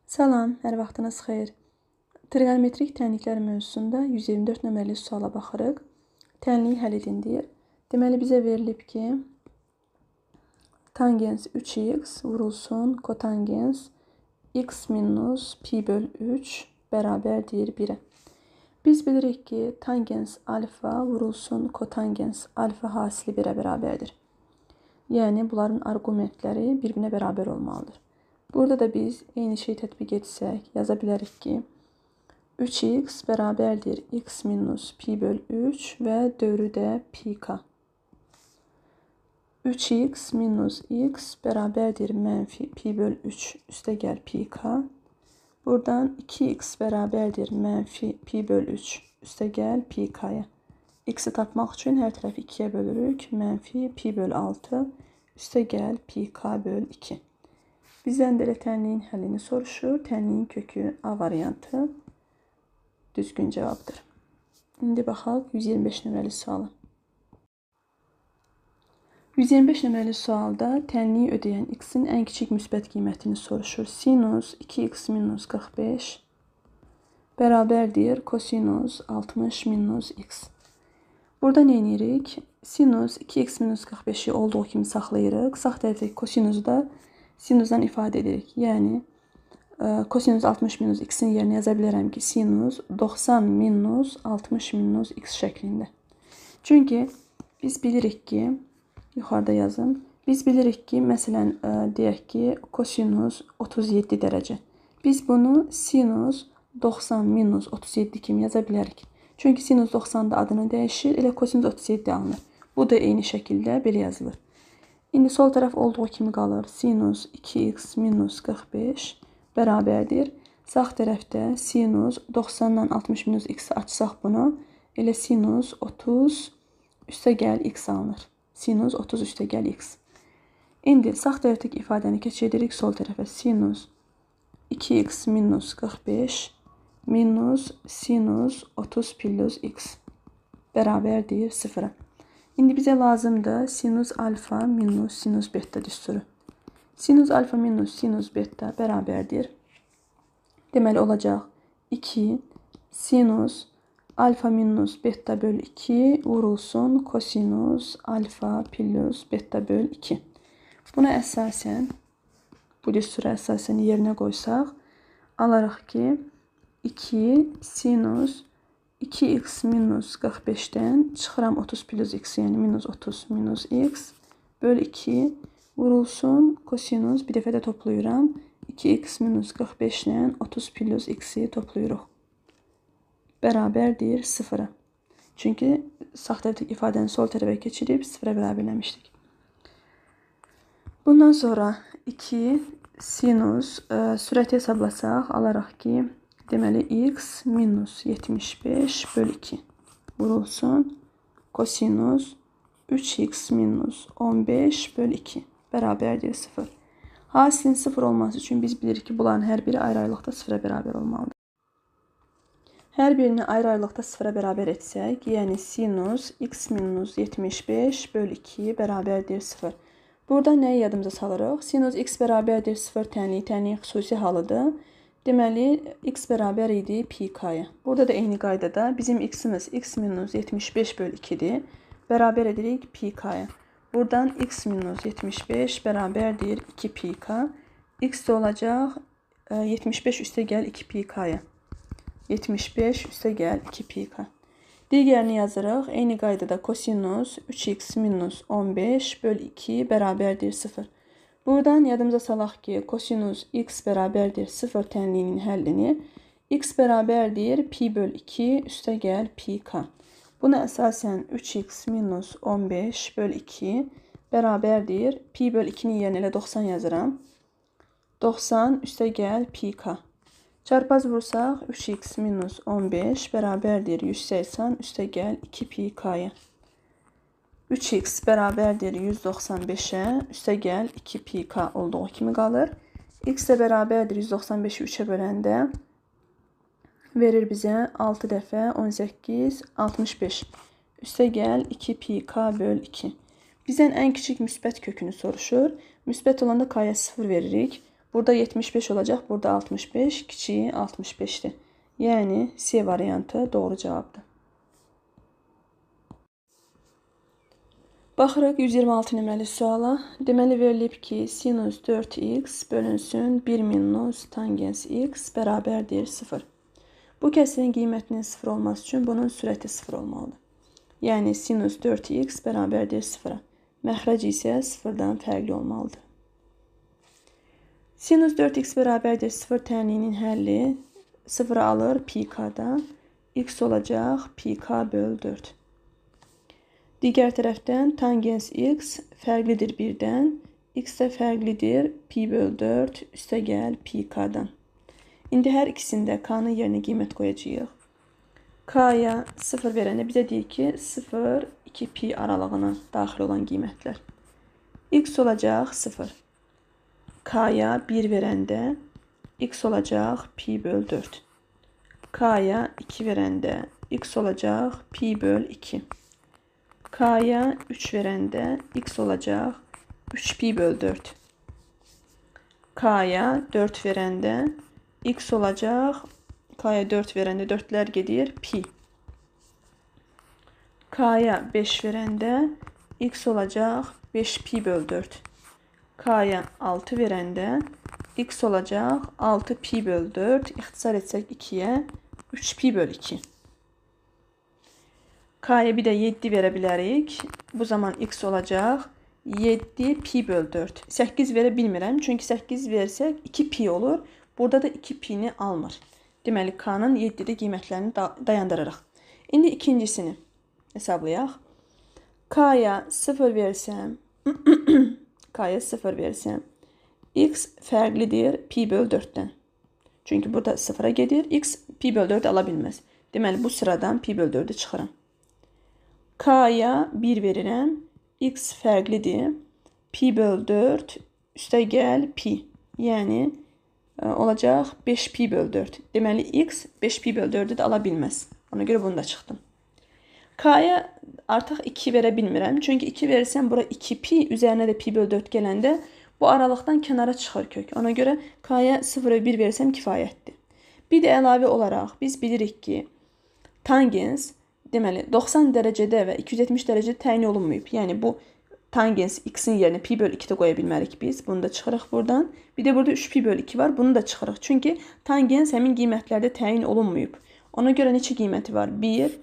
Salam, hər vaxtınız xeyir. Trigonometrik tənliklər mövzusunda 124 nömrəli suala baxırıq. Tənliyi həll edin deyir. Deməli, bizə verilib ki, tangens 3x vurulsun kotangens x minus pi böl 3 bərabərdir 1-ə. Biz bilirik ki, tangens alfa vurulsun kotangens alfa hasili 1-ə bərabərdir. Yəni, bunların arqumentləri bir-birinə bərabər olmalıdır. Burada da biz eyni şeyi tətbiq etsək, yaza bilərik ki, 3x bərabərdir x minus pi böl 3 və dövrü də pi k. 3x minus x bərabərdir mənfi pi böl 3 üstə gəl pi k. Buradan 2x bərabərdir mənfi pi böl 3 üstə gəl pi k-ya. X-i tapmaq üçün hər tərəfi 2-yə bölürük. Mənfi pi böl 6 üstə gəl pi k böl 2. Bizdən də elə tənliyin həllini soruşur. Tənliyin kökü A variantı düzgün cavabdır. İndi baxaq 125 nömrəli suala. 125 nömrəli sualda tənliyi ödəyən x-in ən kiçik müsbət qiymətini soruşur. Sinus 2x minus 45 bərabərdir kosinus 60 minus x. Burada nə edirik? Sinus 2x minus 45-i olduğu kimi saxlayırıq. Sağ tərəfdəki kosinusu da sinusdan ifadə edirik. Yəni, kosinus 60 minus x-in yerinə yaza bilərəm ki, sinus 90 minus 60 minus x şəklində. Çünki biz bilirik ki, yuxarıda yazım, biz bilirik ki, məsələn, deyək ki, kosinus 37 dərəcə. Biz bunu sinus 90 minus 37 kimi yaza bilərik. Çünki sinus 90 da adını dəyişir, elə kosinus 37 alınır. Bu da eyni şəkildə belə yazılır. İndi sol tərəf olduğu kimi qalır. Sinus 2x minus 45 bərabərdir. Sağ tərəfdə sinus 90-dan 60 minus x-i açsaq bunu, elə sinus 30 üstə gəl x alınır. Sinus 30 üstə gəl x. İndi sağ tərəfdəki ifadəni keçiririk sol tərəfə. Sinus 2x minus 45 minus sinus 30 plus x bərabərdir 0-a. İndi bizə lazımdır sinus alfa minus sinus beta düsturu. Sinus alfa minus sinus beta bərabərdir. Deməli, olacaq 2 sinus alfa minus beta böl 2 vurulsun kosinus alfa plus beta böl 2. Buna əsasən, bu düstura əsasən yerinə qoysaq, alarıq ki, 2 sinus 2x minus 45-dən çıxıram 30 plus x, yəni minus 30 minus x böl 2 vurulsun kosinus, bir dəfə də toplayıram. 2x minus 45 ilə 30 plus x-i toplayırıq. Bərabərdir 0-a. Çünki sağ tərəfdəki ifadəni sol tərəfə keçirib 0-a bərabərləmişdik. Bundan sonra 2 sinus sürəti hesablasaq, alaraq ki, deməli, x minus 75 böl 2 vurulsun kosinus 3x minus 15 böl 2 bərabərdir 0. Hasilin 0 olması üçün biz bilirik ki, bunların hər biri ayrı-ayrılıqda 0-a bərabər olmalıdır. Hər birini ayrı-ayrılıqda 0-a bərabər etsək, yəni sinus x minus 75 böl 2 bərabərdir 0. Burada nəyi yadımıza salırıq? Sinus x bərabərdir 0 tənliyi, tənliyin xüsusi halıdır. Deməli, x bərabər idi pi k-ya. Burada da eyni qaydada bizim x-imiz x minus 75 böl 2-dir. Bərabər edirik pi k-ya. Buradan x minus 75 bərabərdir 2 pi k. X də olacaq 75 üstə gəl 2 pi k-ya. 75 üstə gəl 2 pi k. Digərini yazırıq. Eyni qaydada kosinus 3x minus 15 böl 2 bərabərdir 0. Buradan yadımıza salaq ki, kosinus x bərabərdir 0 tənliyinin həllini x bərabərdir pi böl 2 üstə gəl pi k. Buna əsasən 3x minus 15 böl 2 bərabərdir pi böl 2-nin yerinə elə 90 yazıram. 90 üstə gəl pi k. Çarpaz vursaq 3x minus 15 bərabərdir 180 üstə gəl 2 pi k-ya. 3x bərabərdir 195-ə, üstə gəl 2 pi k olduğu kimi qalır. X də bərabərdir 195-i 3-ə böləndə verir bizə 6 dəfə 18, 65. Üstə gəl 2 pi k böl 2. Bizdən ən kiçik müsbət kökünü soruşur. Müsbət olanda k-ya 0 veririk. Burada 75 olacaq, burada 65, kiçiyi 65-dir. Yəni C variantı doğru cavabdır. Baxırıq 126 nömrəli suala. Deməli verilib ki, sinus 4x bölünsün 1 minus tangens x bərabərdir 0. Bu kəsirin qiymətinin 0 olması üçün bunun sürəti 0 olmalıdır. Yəni sinus 4x bərabərdir 0-a. Məxrəc isə 0-dan fərqli olmalıdır. Sinus 4x bərabərdir 0 tənliyinin həlli 0-ı alır pi k-dan. X olacaq pi k böl 4. Digər tərəfdən tangens x fərqlidir 1-dən. X də fərqlidir pi böl 4 üstə gəl pi k-dan. İndi hər ikisində k-nın yerinə qiymət qoyacağıq. K-ya 0 verəndə bizə deyir ki, 0, 2 pi aralığına daxil olan qiymətlər. X olacaq 0. K-ya 1 verəndə x olacaq pi böl 4. K-ya 2 verəndə x olacaq pi böl 2. K-ya 3 verəndə x olacaq 3 pi böl 4. K-ya 4 verəndə x olacaq, K-ya 4 verəndə 4-lər gedir, pi. K-ya 5 verəndə x olacaq 5 pi böl 4. K-ya 6 verəndə x olacaq 6 pi böl 4. İxtisar etsək 2-yə 3 pi böl 2. K-ya bir də 7 verə bilərik. Bu zaman x olacaq 7 pi böl 4. 8 verə bilmirəm. Çünki 8 versək 2 pi olur. Burada da 2 pini almır. Deməli, K-nın 7-də qiymətlərini dayandırırıq. İndi ikincisini hesablayaq. K-ya 0 versəm, K-ya 0 versəm, x fərqlidir pi böl 4-dən. Çünki burada 0-a gedir, x pi böl 4 ala bilməz. Deməli, bu sıradan pi böl 4-ü çıxıram. K-ya 1 verirəm, x fərqlidir, pi böl 4 üstə gəl pi. Yəni, olacaq 5 pi böl 4. Deməli, x 5 pi böl 4-ü də ala bilməz. Ona görə bunu da çıxdım. K-ya artıq 2 verə bilmirəm. Çünki 2 versəm, bura 2 pi, üzərinə də pi böl 4 gələndə bu aralıqdan kənara çıxır kök. Ona görə K-ya 0 və 1 versəm kifayətdir. Bir də əlavə olaraq biz bilirik ki, tangens deməli 90 dərəcədə və 270 dərəcədə təyin olunmayıb. Yəni, bu tangens x-in yerinə pi böl 2 də qoya bilmərik biz. Bunu da çıxırıq buradan. Bir də burada 3 pi böl 2 var. Bunu da çıxırıq. Çünki tangens həmin qiymətlərdə təyin olunmayıb. Ona görə neçə qiyməti var? 1,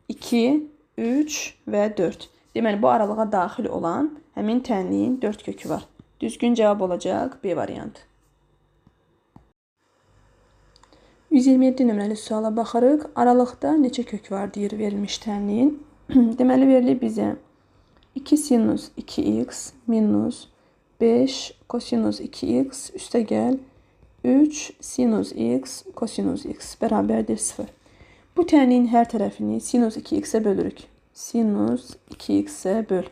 2, 3 və 4. Deməli, bu aralığa daxil olan həmin tənliyin 4 kökü var. Düzgün cavab olacaq B variantı. 127 nömrəli suala baxarıq. Aralıqda neçə kök var deyir verilmiş tənliyin. Deməli, verilib bizə 2 sinus 2x minus 5 kosinus 2x üstə gəl 3 sinus x kosinus x bərabərdir 0. Bu tənliyin hər tərəfini sinus 2x-ə bölürük. Sinus 2x-ə böl.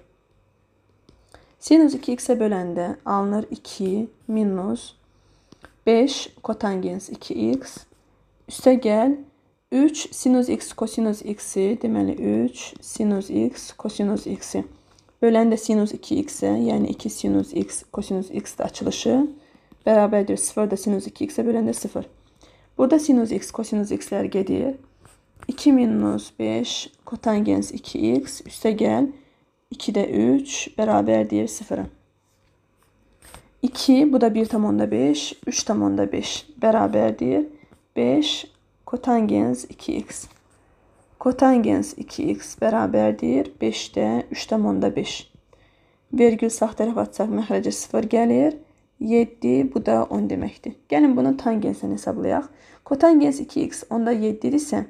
Sinus 2x-ə böləndə alınır 2 minus 5 kotangens 2x üstə gəl 3 sinus x kosinus x-i, deməli 3 sinus x kosinus x-i. Bölən də sinus 2x-ə, yəni 2 sinus x kosinus x də açılışı bərabərdir 0 da sinus 2x-ə böləndə 0. Burada sinus x kosinus x-lər gedir. 2 minus 5 kotangens 2x üstə gəl 2-də 3 bərabərdir 0-a. 2, bu da 1,5, 3,5 bərabərdir 5 kotangens 2x. Kotangens 2x bərabərdir 5-də 3,5. Vergül sağ tərəf atsaq məxrəcə 0 gəlir. 7, bu da 10 deməkdir. Gəlin bunu tangenslə hesablayaq. Kotangens 2x onda 7-dirsə,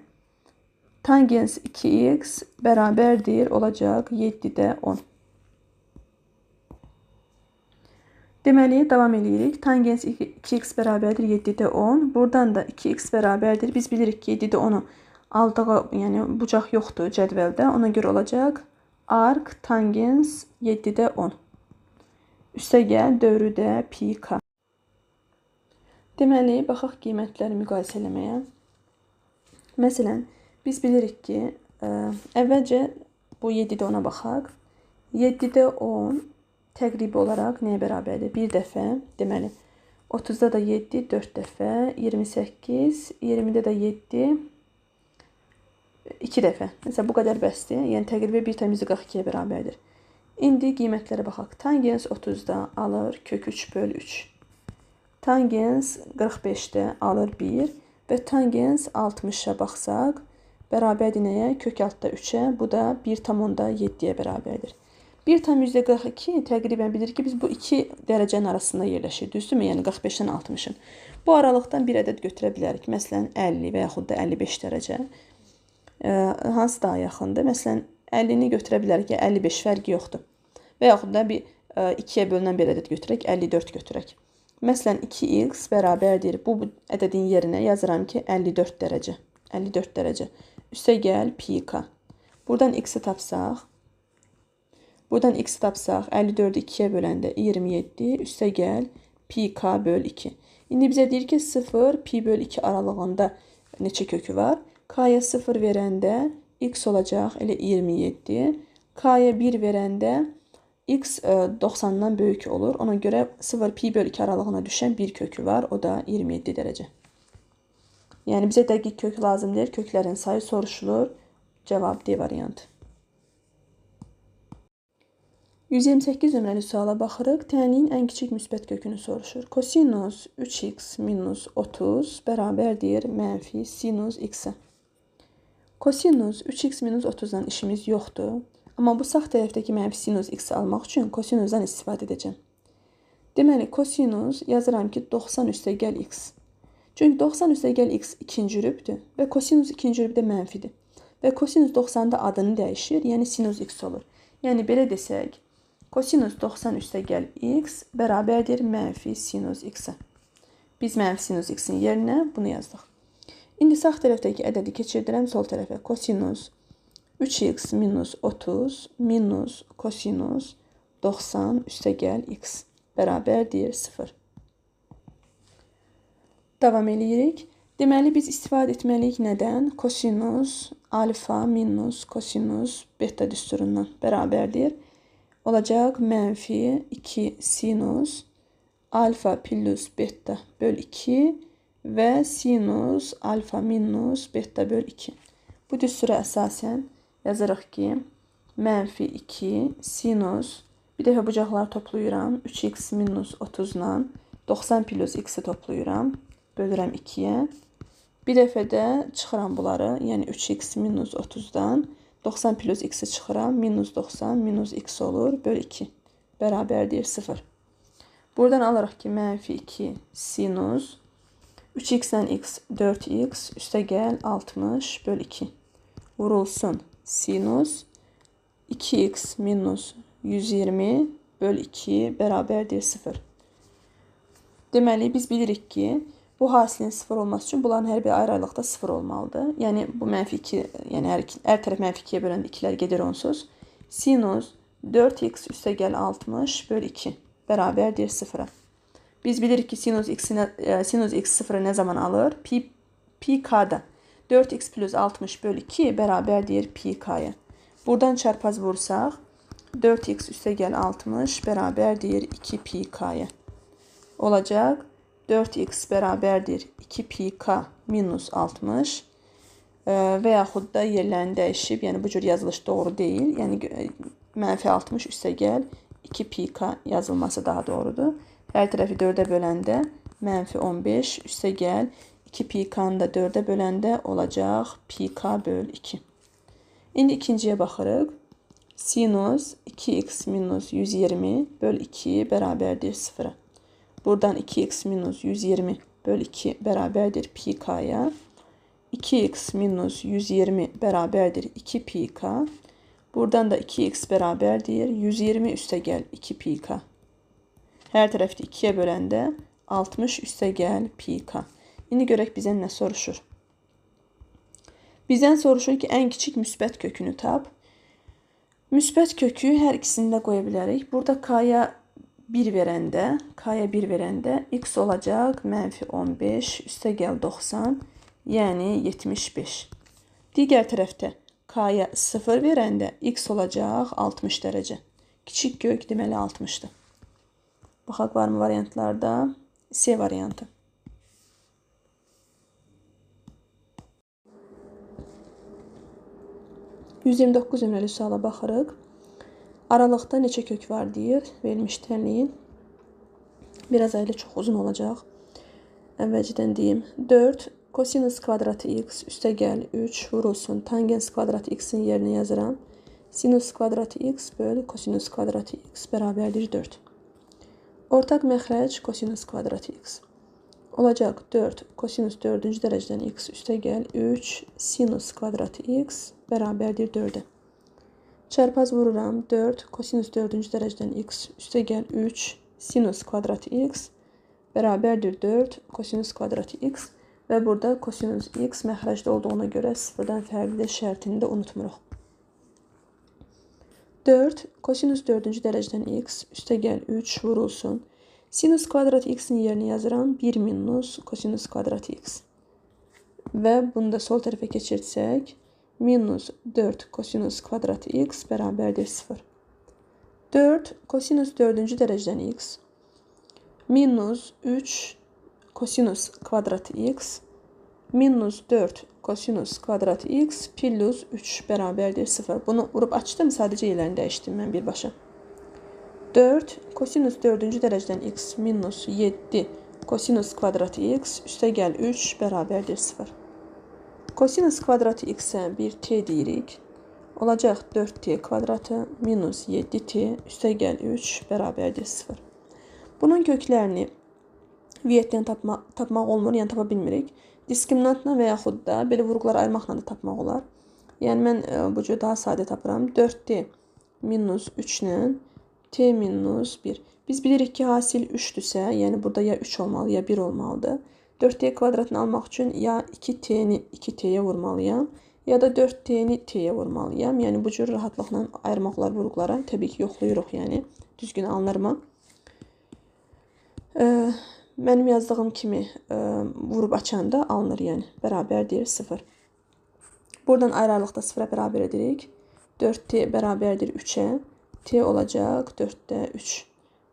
tangens 2x bərabərdir olacaq 7-də 10. Deməli, davam eləyirik. Tangens 2x bərabərdir 7-də 10. Buradan da 2x bərabərdir. Biz bilirik ki, 7-də 10-u aldığı, yəni bucaq yoxdur cədvəldə. Ona görə olacaq arc tangens 7-də 10. Üstə gəl dövrü də pi k. Deməli, baxaq qiymətləri müqayisə eləməyə. Məsələn, biz bilirik ki, əvvəlcə bu 7-də 10-a baxaq. 7-də 10 təqribi olaraq nəyə bərabərdir? Bir dəfə, deməli, 30-da da 7, 4 dəfə. 28, 20-də də 7, 2 dəfə. Məsələn, bu qədər bəsdir. Yəni, təqribən 1,42-yə bərabərdir. İndi qiymətlərə baxaq. Tangens 30-da alır kök 3 böl 3. Tangens 45-də alır 1 və tangens 60-a baxsaq, bərabərdir nəyə? Kök altda 3-ə, bu da 1,7-yə bərabərdir. 1,42 təqribən bilir ki, biz bu 2 dərəcənin arasında yerləşir, düzdürmü? Yəni 45-dən 60-ın. Bu aralıqdan bir ədəd götürə bilərik. Məsələn, 50 və yaxud da 55 dərəcə. Hansı daha yaxındır? Məsələn, 50-ni götürə bilərik, yəni 55 fərqi yoxdur. Və yaxud da bir 2-yə bölünən bir ədəd götürək, 54 götürək. Məsələn, 2x bərabərdir. Bu ədədin yerinə yazıram ki, 54 dərəcə. 54 dərəcə. Üstə gəl pi k. Buradan x-i tapsaq, 54-ü 2-yə böləndə 27, üstə gəl pi k böl 2. İndi bizə deyir ki, 0 pi böl 2 aralığında neçə kökü var? K-ya 0 verəndə x olacaq elə 27. K-ya 1 verəndə x 90-dan böyük olur. Ona görə 0 pi böl 2 aralığına düşən bir kökü var. O da 27 dərəcə. Yəni bizə dəqiq kök lazım deyil. Köklərin sayı soruşulur. Cavab D variantı. 128 nömrəli suala baxırıq. Tənliyin ən kiçik müsbət kökünü soruşur. Kosinus 3x minus 30 bərabərdir mənfi sinus x-ə. Kosinus 3x minus 30-dan işimiz yoxdur. Amma bu sağ tərəfdəki mənfi sinus x-i almaq üçün kosinusdan istifadə edəcəm. Deməli, kosinus yazıram ki, 90 üstə gəl x. Çünki 90 üstə gəl x ikinci rübdür və kosinus ikinci rübdə mənfidir. Və kosinus 90-da adını dəyişir, yəni sinus x olur. Yəni, belə desək, kosinus 90 üstə gəl x bərabərdir mənfi sinus x-ə. Biz mənfi sinus x-in yerinə bunu yazdıq. İndi sağ tərəfdəki ədədi keçirdirəm sol tərəfə. Kosinus 3x minus 30 minus kosinus 90 üstə gəl x bərabərdir 0. Davam eləyirik. Deməli, biz istifadə etməliyik nədən? Kosinus alfa minus kosinus beta düsturundan bərabərdir. Olacaq mənfi 2 sinus alfa plus beta böl 2 və sinus alfa minus beta böl 2. Bu düstura əsasən yazırıq ki, mənfi 2 sinus, bir dəfə bucaqları toplayıram, 3x minus 30-la 90 plus x-i toplayıram, bölürəm 2-yə. Bir dəfə də çıxıram bunları, yəni 3x minus 30-dan 90 plus x-i çıxıram, minus 90 minus x olur, böl 2, bərabərdir 0. Buradan alırıq ki, mənfi 2 sinus 3x-dən x 4x, üstə gəl 60 böl 2 vurulsun sinus 2x minus 120 böl 2 bərabərdir 0. Deməli, biz bilirik ki, bu hasilin 0 olması üçün bunların hər bir ayrı-ayrılıqda 0 olmalıdır. Yəni, bu mənfi 2, yəni hər tərəf mənfi 2-yə böləndə 2-lər gedir onsuz. Sinus 4x üstə gəl 60 böl 2 bərabərdir 0-a. Biz bilirik ki, sinus x 0-ı nə zaman alır? Pi k-da. 4x plus 60 böl 2 bərabərdir pi k-ya. Buradan çarpaz vursaq, 4x üstə gəl 60 bərabərdir 2 pi k-ya. Olacaq 4x bərabərdir 2 pi k minus 60 və yaxud da yerlərini dəyişib, yəni bu cür yazılış doğru deyil. Yəni mənfi 60 üstə gəl 2 pi k yazılması daha doğrudur. Hər tərəfi 4-ə böləndə mənfi 15 üstə gəl 2 pi k-nı da 4-ə böləndə olacaq pi k böl 2. İndi ikinciyə baxırıq. Sinus 2x minus 120 böl 2 bərabərdir 0-a. Buradan 2x minus 120 böl 2 bərabərdir pi k-ya. 2x minus 120 bərabərdir 2 pi k. Buradan da 2x bərabərdir 120 üstə gəl 2 pi k. Hər tərəfdə 2-yə böləndə 60 üstə gəl pi k. İndi görək bizə nə soruşur. Bizdən soruşur ki, ən kiçik müsbət kökünü tap. Müsbət kökü hər ikisini də qoya bilərik. Burada k-ya 1 verəndə, k-ya 1 verəndə x olacaq mənfi 15, üstə gəl 90, yəni 75. Digər tərəfdə k-ya 0 verəndə x olacaq 60 dərəcə. Kiçik kök deməli 60-dır. Baxaq varmı variantlarda? C variantı. 129 nömrəli suala baxırıq. Aralıqda neçə kök var deyir. Verilmiş tənliyin. Biraz əli çox uzun olacaq. Əvvəlcədən deyim. 4 kosinus kvadratı x üstə gəl 3 vurulsun. Tangens kvadratı x-in yerinə yazıram. Sinus kvadratı x böl kosinus kvadratı x bərabərdir 4. Ortaq məxrəc kosinus kvadratı x. Olacaq 4 kosinus 4-cü dərəcədən x üstə gəl 3 sinus kvadratı x bərabərdir 4-ə. Çarpaz vururam 4 kosinus 4-cü dərəcədən x üstə gəl 3 sinus kvadratı x bərabərdir 4 kosinus kvadratı x və burada kosinus x məxrəcdə olduğuna görə sıfırdan fərqli şərtini də unutmuruq. 4 kosinus 4-cü dərəcədən x üstə gəl 3 vurulsun. Sinus kvadratı x-in yerinə yazıram 1 minus kosinus kvadratı x. Və bunu da sol tərəfə keçirsək minus 4 kosinus kvadratı x bərabərdir 0. 4 kosinus 4-cü dərəcədən x minus 3 kosinus kvadratı x minus 4 kosinus kvadratı x plus 3 bərabərdir 0. Bunu vurub açdım, sadəcə yerlərini dəyişdim mən birbaşa. 4 kosinus 4-cü dərəcədən x minus 7 kosinus kvadratı x üstə gəl 3 bərabərdir 0. Kosinus kvadratı x-ə bir t deyirik. Olacaq 4t kvadratı minus 7t üstə gəl 3 bərabərdir 0. Bunun köklərini vietdən tapmaq olmur, yəni tapa bilmirik. Diskriminantla və yaxud da belə vurğuları ayırmaqla da tapmaq olar. Yəni mən bu cür daha sadə tapıram. 4t minus 3 ilə t minus 1. Biz bilirik ki, hasil 3-dürsə, yəni burada ya 3 olmalı, ya 1 olmalıdır. 4t kvadratını almaq üçün ya 2t-ni 2t-yə vurmalıyam, ya da 4t-ni t-yə vurmalıyam. Yəni bu cür rahatlıqla ayırmaq olar vurğulara. Təbii ki, yoxlayırıq, yəni düzgün alınırmı? Mənim yazdığım kimi vurub açanda alınır, yəni bərabərdir 0. Buradan ayrı-ayrılıqda 0-a bərabər edirik. 4t bərabərdir 3-ə. T olacaq 4-də 3.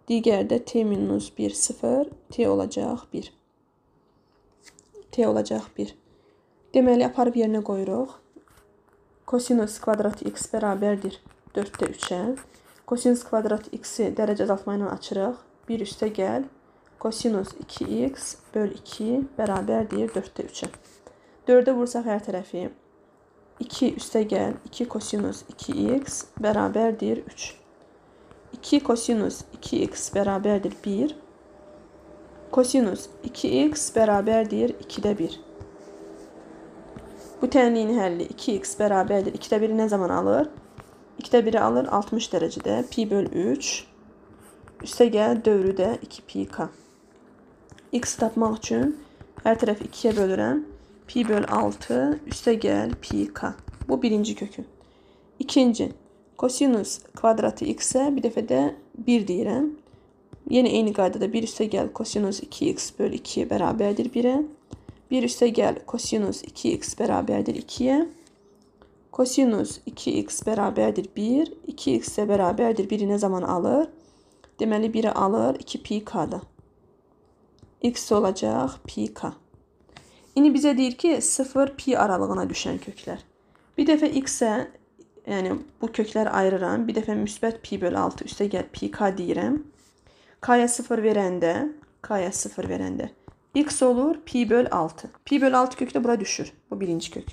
Digərdə t minus 1, 0. T olacaq 1. T olacaq 1. Deməli, aparıb yerinə qoyuruq. Kosinus kvadratı x bərabərdir 4-də 3-ə. Kosinus kvadratı x-i dərəcə azaltma ilə açırıq. 1 üstə gəl. Kosinus 2x böl 2 bərabərdir 4-də 3-ə. 4-ə vursaq hər tərəfi 2 üstə gəl 2 kosinus 2x bərabərdir 3. 2 kosinus 2x bərabərdir 1. Kosinus 2x bərabərdir 2-də 1. Bu tənliyin həlli 2x bərabərdir 2-də 1-i nə zaman alır? 2-də 1-i alır 60 dərəcədə pi böl 3. Üstə gəl dövrü də 2 pi k. X tapmaq üçün hər tərəfi 2-yə bölürəm. Pi böl 6 üstə gəl pi k. Bu birinci kökü. İkinci, kosinus kvadratı x-ə bir dəfə də 1 deyirəm. Yenə eyni qaydada 1 üstə gəl kosinus 2x böl 2 bərabərdir 1-ə. 1 üstə gəl kosinus 2x bərabərdir 2-yə. Kosinus 2x bərabərdir 1. 2x-ə bərabərdir 1-i nə zaman alır? Deməli 1-i alır 2 pi k-da. X olacaq pi k. İndi bizə deyir ki, 0 pi aralığına düşən köklər. Bir dəfə x-ə, yəni bu kökləri ayırıram. Bir dəfə müsbət pi böl 6 üstə gəl pi k deyirəm. K-ya 0 verəndə, k-ya 0 verəndə x olur pi böl 6. Pi böl 6 kökü də bura düşür. Bu birinci kök.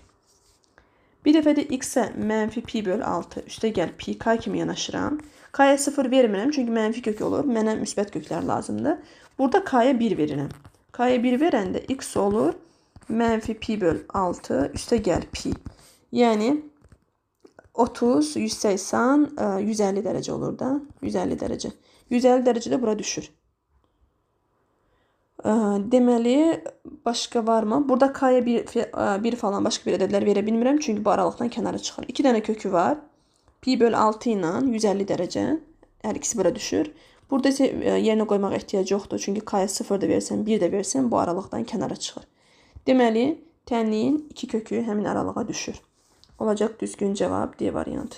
Bir dəfə də x-ə mənfi pi böl 6 üstə gəl pi k kimi yanaşıram. K-ya 0 vermirəm, çünki mənfi kök olur. Mənə müsbət köklər lazımdır. Burada k-ya 1 verirəm. K-ya 1 verəndə x olur mənfi pi böl 6 üstə gəl pi. Yəni 30, 180, 150 dərəcə olur da. 150 dərəcə. 150 dərəcədə bura düşür. Deməli, başqa varmı? Burada k-ya 1 falan başqa bir ədədlər verə bilmirəm. Çünki bu aralıqdan kənara çıxır. 2 dənə kökü var. Pi böl 6 ilə 150 dərəcə. Hər ikisi bura düşür. Burada isə yerinə qoymağa ehtiyac yoxdur. Çünki k-ya 0 da versəm, 1 də versəm bu aralıqdan kənara çıxır. Deməli, tənliyin 2 kökü həmin aralığa düşür. Olacaq düzgün cavab D variantı.